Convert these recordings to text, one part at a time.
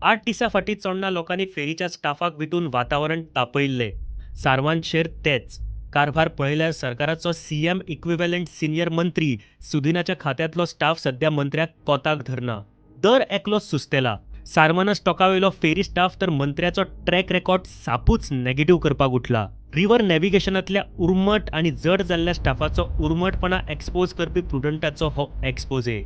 8 दिसां फाटीं चोडणा लोकांनी फेरीच्या स्टाफाक विटून वातावरण तापयिल्लें. सारवान शेर तेच. कारभार पळयल्यार सरकाराचो सीएम इक्विवेलंट सिनियर मंत्री सुदिनाच्या खात्यांतलो स्टाफ सध्या मंत्र्याक कोताक धरना. दर एकलो सुस्तेला. सारमानस टोकावेलो फेरी स्टाफ तर मंत्र्याचो ट्रॅक रेकॉर्ड सापूच नेगेटिव्ह करपाक उठला. रिव्हर नॅव्हिगेशनांतल्या उर्मट आनी जड जाल्ल्या स्टाफाचो उर्मटपणा एक्सपोज करपी प्रुडंटाचो हो एक्सपोजे.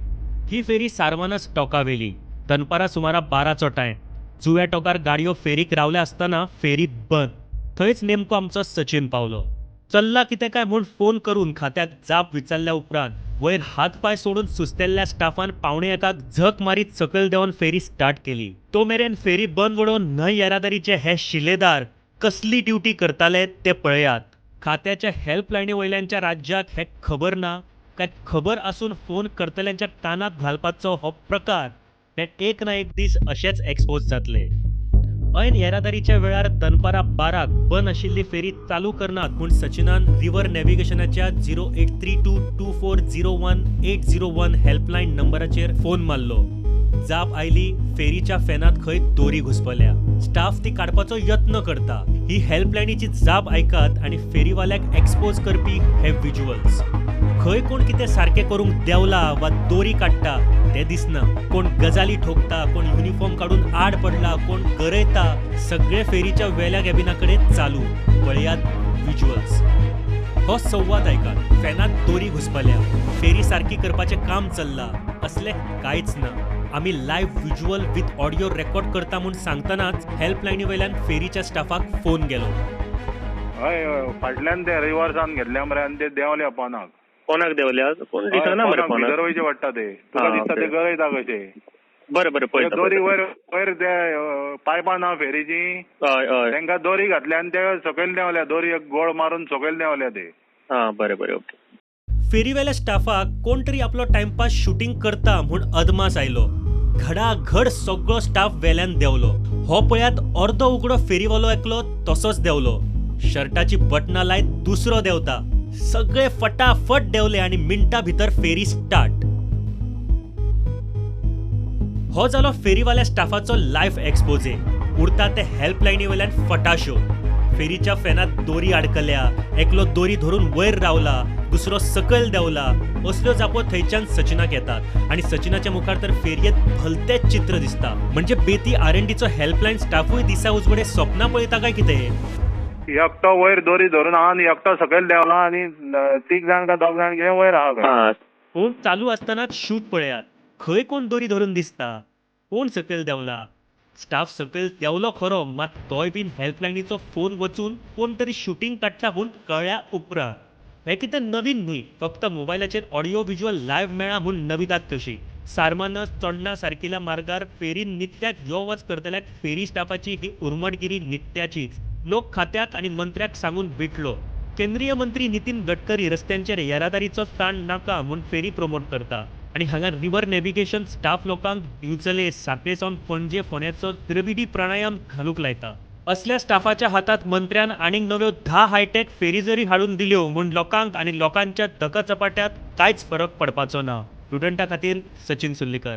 ही फेरी सारमानस टोकावेली. दनपारां सुमारा 12चो टायम. जुव्या टोकार गाडयो फेरीक रावल्या आसतना फेरी बंद. थंयच नेमको आमचो सचीन पावलो. चल्ला कितें काय म्हूण फोन करून खात्याक जाप विचारल्या उपरांत वयर हात पांय सोडून सुस्तेल्ल्या स्टाफान 12:45क झक मारीत सकयल देंवन फेरी स्टार्ट केली. तो मेरेन फेरी बंद वडोवन न्हंय येरादारीचे हे शिलेदार कसली ड्युटी करताले ते पळयात. खात्याच्या हेल्पलायनी वयल्यांच्या राज्याक हें खबर ना काय खबर आसून फोन करतल्यांच्या कानाक घालपाचो हो प्रकार, हें एक ना एक दीस अशेच एक्सपोज जातले. ऐन येरादारीच्या वेळार दनपारां 12क बंद आशिल्ली फेरी चालू करनात म्हूण सचिनान रिव्हर नॅव्हिगेशनाच्या 08322401801 हेल्पलायन नंबराचेर फोन मारलो. जाप आयली, फेरीच्या फॅनात खंय दोरी घुसपल्या, स्टाफ ती काडपाचो यत्न करता. ही हेल्पलायनीची जाप आयकात आनी फेरीवाल्याक एक्सपोज करपी हे विज्युअल्स. खंय कोण कितें सारकें करूंक देंवला वा दोरी काडटा तें दिसना. कोण गजाली ठोकता, कोण युनिफॉर्म काडून आड पडला, कोण गरयता, सगळे फेरीच्या वेल्या कॅबिना कडेन चालू. पळयात विज्युअल्स. हो संवाद आयकात. फॅनात दोरी घुसपल्या, फेरी सारकी करपाचें काम चल्लां असलें कांयच ना. आमी live visual with audio record करता म्हूण सांगतनाच हेल्पलायनी वयल्यान फेरीच्या स्टाफाक फोन गेलो. हय हय, फाटल्यान ते रिवर्सान घेतल्या मरे आनी ते देंवल्या पोनाक. कोणाक देंवल्या? कोण दिसना मरे. पोनाक कोणाक भितर वयचे पडटा ते तुका दिसता ते गरयता कशे. बरें बरें, ते पळयता. दोरी पळयता. वयर वयर ते पायपां ना फेरीची, हय हय तांकां दोरी घातल्या आनी ते सकयल देंवल्या, दोरी एक गोळ मारून सकयल देंवल्या ते. आं, बरें बरें, ओके. फेरीवेल्या स्टाफाक कोण तरी आपलो टायमपास शुटींग करता म्हूण अदमास आयलो. घडाघड सगळो स्टाफ वेल्यान देंवलो. हो पळयात, अर्दो उगडो फेरीवालो एकलो तसोच देंवलो. शर्टाची बटनां लायत दुसरो देंवता. सगळे फटाफट देंवले आनी मिनटा भितर फेरी स्टार्ट. हो जालो फेरीवाल्या स्टाफाचो लायव्ह एक्सपोजे. उरता ते हेल्पलायनी वयल्यान फटाशो. फेरीच्या फॅनात दोरी आडकल्या, एकलो दोरी धरून वयर रावला, दुसरो सकयल देंवला, असल्यो जापो थंयच्यान सचिनाक येतात आनी सचिनाच्या मुखार तर फेरयेत भलतेच चित्र दिसता. म्हणजे बेती आरएनडीचो हेल्पलायन स्टाफूय दिसा उजवाडे सपनां पळयता काय कितें? एकटो वयर दोरी धरून आहा आनी एकटो सकयल देंवला आनी तीग जाण का दोग जाण कितें वयर आहा खंय. फोन चालू आसतनाच शूट पळयात. खंय कोण दोरी धरून दिसता, कोण सकयल देंवला. स्टाफ सकयल देंवलो खरो, मात तोय बीन हेल्पलायनीचो फोन वचून कोण तरी शुटींग काडटा म्हूण कळ्ळ्या उपरांत. हें कितें नवीन न्ही, फक्त मोबायलाचेर ऑडियो विज्युअल लायव्ह मेळ्ळा म्हूण नविदाद कशी. सारमानस चोडणा सारकिल्या मार्गार फेरीन नित्याक यो वच करतल्याक फेरी स्टाफाची ही उर्मटगिरी नित्याचीच. लोक खात्याक आनी मंत्र्याक सांगून विटलो. केंद्रीय मंत्री नितीन गडकरी रस्त्यांचेर येरादारीचो ताण नाका म्हूण फेरी प्रमोट करता आनी हांगा रिव्हर नॅव्हिगेशन स्टाफ लोकांक दिवचले, सांखळे सावन पणजे, फोंड्याचो द्रविडी प्राणायाम घालूंक लायता. असल्या स्टाफाच्या हातात मंत्र्यान आनीक नव्यो 10 हायटॅक फेरी जरी हाडून दिल्यो म्हूण लोकांक आनी लोकांच्या धकाचपाट्यांत कांयच फरक पडपाचो ना. प्रुडंटा खातीर सचीन सुर्लीकर.